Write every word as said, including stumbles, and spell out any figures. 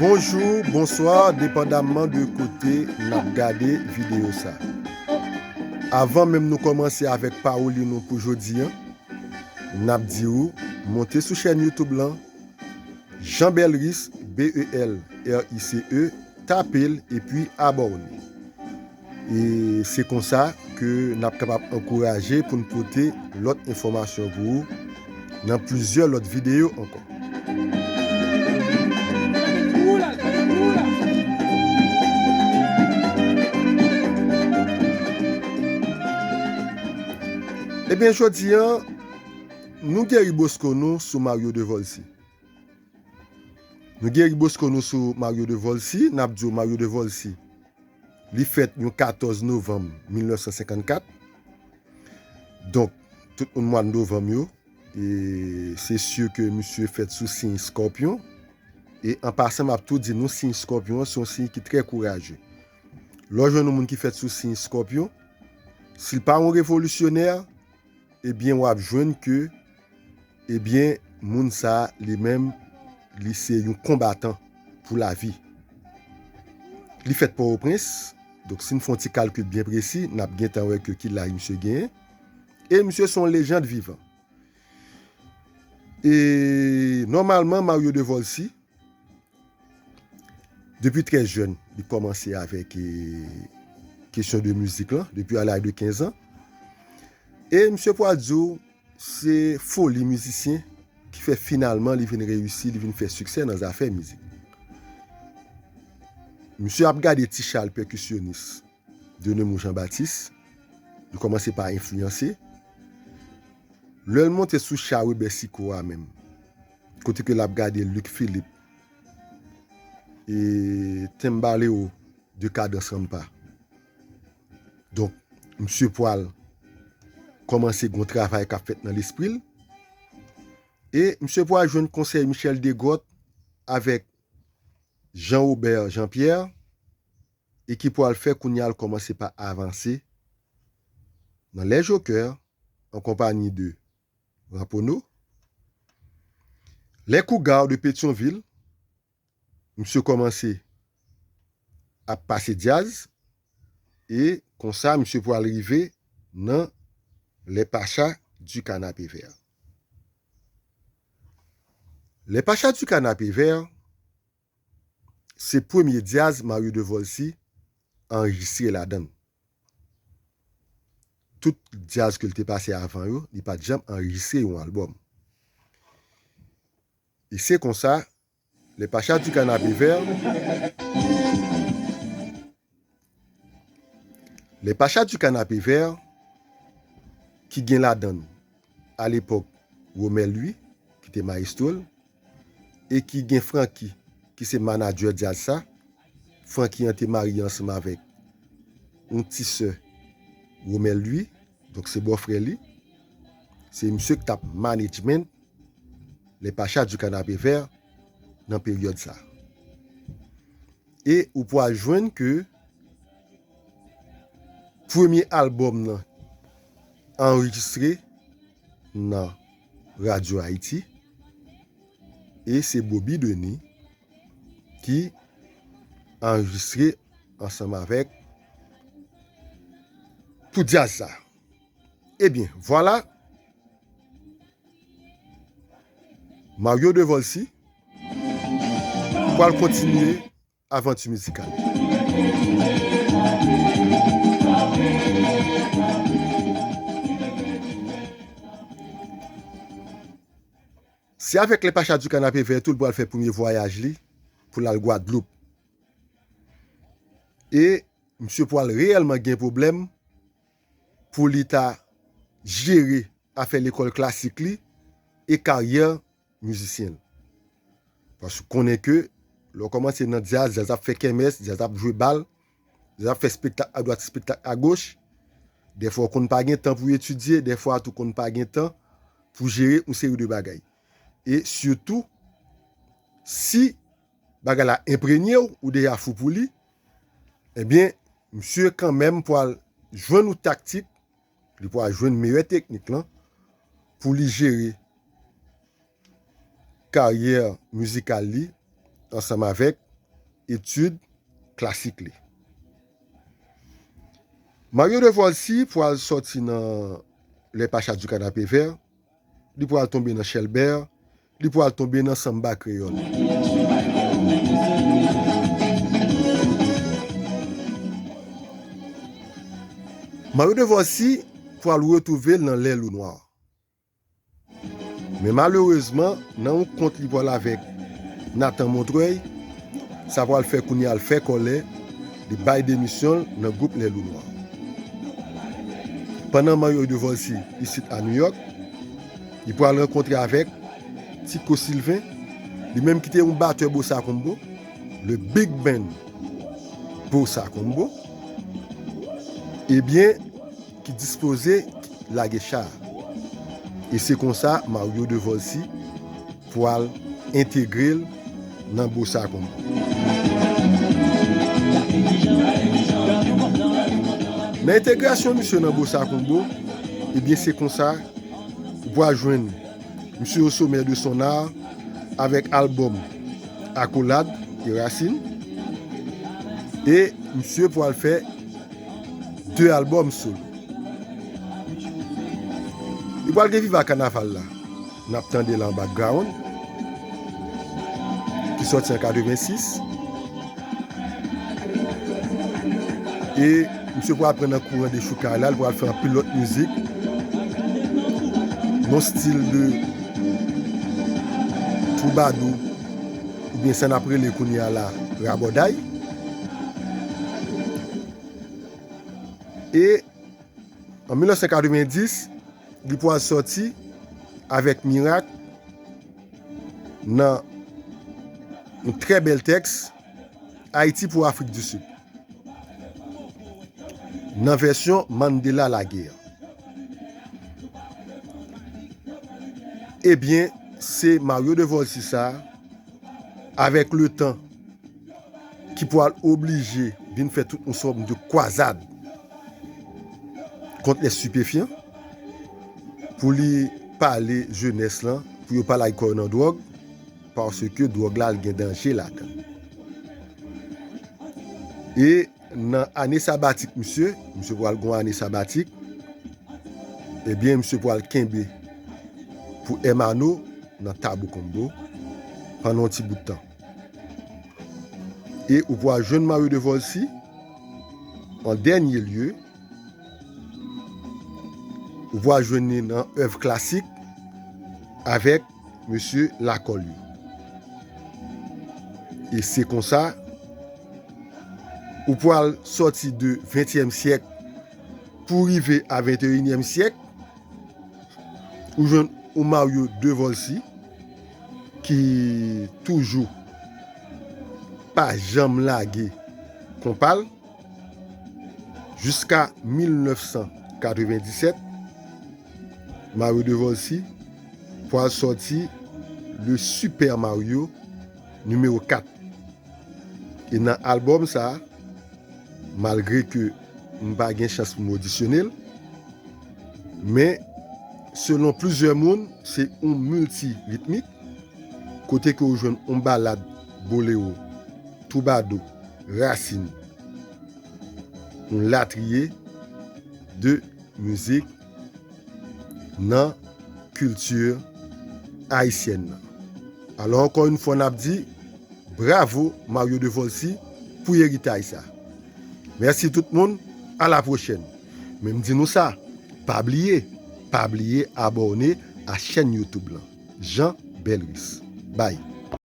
Bonjou, bonswa, depandamman de kote n ap gade videyo sa. Avan menm nou kòmanse avèk pawoli nou pou jodi an, n ap di w monte sou chèn YouTube lan, Jean Belrice, B E L R I C E, tape l epi abòne. E se konsa ke n ap kapab ankouraje pou n pote lòt enfòmasyon pou ou nan plizyè lòt videyo ankò. Ebyen, jodi an, nou gen ribosko nou sou Mario Devolcy. Nou gen ribosko nou sou Mario Devolcy, n ap di w Mario Devolcy, li fèt yon katòz novanm mil nèf san senkannkat. Donk, tout moun mwa novanm yo, e se si ke misye fèt sou siy Skòpyon. E an pasan, m ap tou di nou, siy Skòpyon an se yon siy ki trè kouraje. Lè w jwenn yon moun ki fèt sou siy Skòpyon, si l pa yon revolisyonè, ebyen, w ap jwenn ke, ebyen, moun sa a, li menm, li se yon konbatan pou lavi. Li fèt Pòtoprens, donk si n fè yon ti kalkil byen presi, n ap gentan wè ke ki laj misye genyen. E misye se yon lejand vivan. E nòmalman, Mario Devolcy, depi trè jèn, li kòmanse avèk, e, kesyon de mizik lan, depi a laj de kenz an. E misye pral di w, se foli mizisyen ki fè finalman li vin reyisi, li vin fè siksè nan zafè mizik. Misye ap gade Ti Chal pèkisyonis de Nemours Jean Baptiste, li kòmanse pa enfliyanse. Lè l monte sou cha Webè Siko a menm, kote ke l ap gade Luc Philippe, e Tembaleo de Cadence Rampa. Donk, misye pral kòmanse gon travay k ap fèt nan lespri l. E misye pral jwenn konsèy Michel Desgrottes avèk Jean Robert Jean Pierre, e ki pral fè kounye a l kòmanse pa avanse nan Les Jokers, an konpanyi de Ramponneau. Les Cougars de Petyonvil, misye kòmanse ap pase djaz, e konsa misye pral rive nan Les Pachas du Canapé Vert. Les Pachas du Canapé Vert, se premye djaz Mario Devolcy anrejistre ladan l. Tout djaz ke l te pase avan yo, li pa t janm anrejistre yon albòm. E se konsa, Les Pachas du Canapé Vert, Les Pachas du Canapé Vert, ki gen ladan l, alepòk, Romel Louis, ki te mayestwo l, e ki gen Francky, ki se manadjè djaz sa. Francky an te marye ansanm avèk yon ti sè Romel Louis, donk se bòfrè li. Se misye ki t ap management Les Pachas du Canapé Vert nan peryòd sa. E ou pral jwenn ke premye albòm nan anrejistre nan Radyo Ayiti, e se Bobby Denis ki anrejistre ansanm avèk pou djaz sa. Ebyen, vwala, Mario Devolcy pral kontinye avanti mizikal. Se avèk Les Pachas du Canapé Vert tou l pral fè premye vwayaj li pou l al Gwadloup. E misye pral reyèlman gen pwoblèm pou li ta jere afè lekòl klasik li e karyè mizisyen l. Paske w konnen ke lè w kòmanse nan djaz, djaz ap fè kèmès, djaz ap jwe bal, djaz ap fè spektak adwat, spektak agoch. Dèfwa w konn pa gen tan pou etidye, dèfwa tou konn pa gen tan pou jere yon seri de bagay. E sitou, si bagay la enprenye w, ou deja fou pou li, ebyen, misye kanmenm pral jwenn yon taktik, li pral jwenn meyè teknik lan pou li jere karyè mizikal li ansanm avèk etid klasik li. Mario de Volcy pral sòti nan Les Pachas du Canapé Vert, li pral tonbe nan Chèlbè, li pral tonbe nan Sanba Kreyòl. Mario de Volcy pral retwouve l nan Les Loups Noirs. Men malerezman, nan yon kont li pral avèk Nathan Montreuil, sa pral fè kounye a l fè kòlè, li bay demisyon l nan gwoup Les Loups Noirs. Pandan Mario de Volcy isit a New York, li pral rankontre avèk Tico Sylvain, li menm ki te yon batè bossa combo, le big band bossa combo. Ebyen, ki dispoze lage cha a. E se konsa Mario de Volcy pral entegre l nan bossa combo. Nan entegrasyon misye nan bossa combo, ebyen se konsa ou pral jwenn misye au sommet de son art avèk albòm Accolade e Racine. E misye pral fè de albòm solo. Li pral gen Viva Kanaval la. N ap tande la an background. Ki sòti an katrevensis. E misye pral pran nan kouran de choukay la, li pral fè anpil lòt mizik. Yon stil de twoubadou, oubyen sa n ap rele kounye a la, rabòday. E an mil nèf san katrevenndis, li pral sòti avèk Mirak nan yon trè bèl tèks, Ayiti pou Afrik di Sid, nan vèsyon Mandela Laguerre. Ebyen, se Mario de Volcy sa, avèk le tan, ki pral oblije vin fè tout yon sòm de kwazad kont les stupéfiants, pou li pale jenès lan, pou yo pa lage kò yo nan dwòg, paske dwòg la, l gen danje ladan l. E nan ane sabatik misye, misye pral gon ane sabatik, ebyen, misye pral kenbe pou M Anno nan Tabou Combo pandan yon ti bout tan. E ou pral jwenn Mario de Volcy, an dènye lye, ou pral jwenn li nan èv klasik avèk mesye Lakòl yo. E se konsa, ou pral sòti de ventyèm syèk pou rive a venteyinyèm syèk, ou jwenn yon Mario de Volcy ki toujou pa janm lage konpa l. Jiska mil nèf san katrevenndisèt, Mario de Volcy pral sòti le Super Mario nimewo kat. E nan albòm sa, malgre ke m pa gen chans pou m odisyone l, men selon plizyè moun, se yon milti ritmik, kote ke ou jwenn yon balad, bolero, twoubadou, rasin, yon latriye de mizik nan kilti ayisyèn nan. Alò, ankò yon fwa, n ap di bravo Mario de Volcy pou eritaj sa. Mèsi tout moun, a la pwochèn. Men m di nou sa, pa bliye, pa bliye abòne a chèn YouTube lan, Jean Belris. Bye.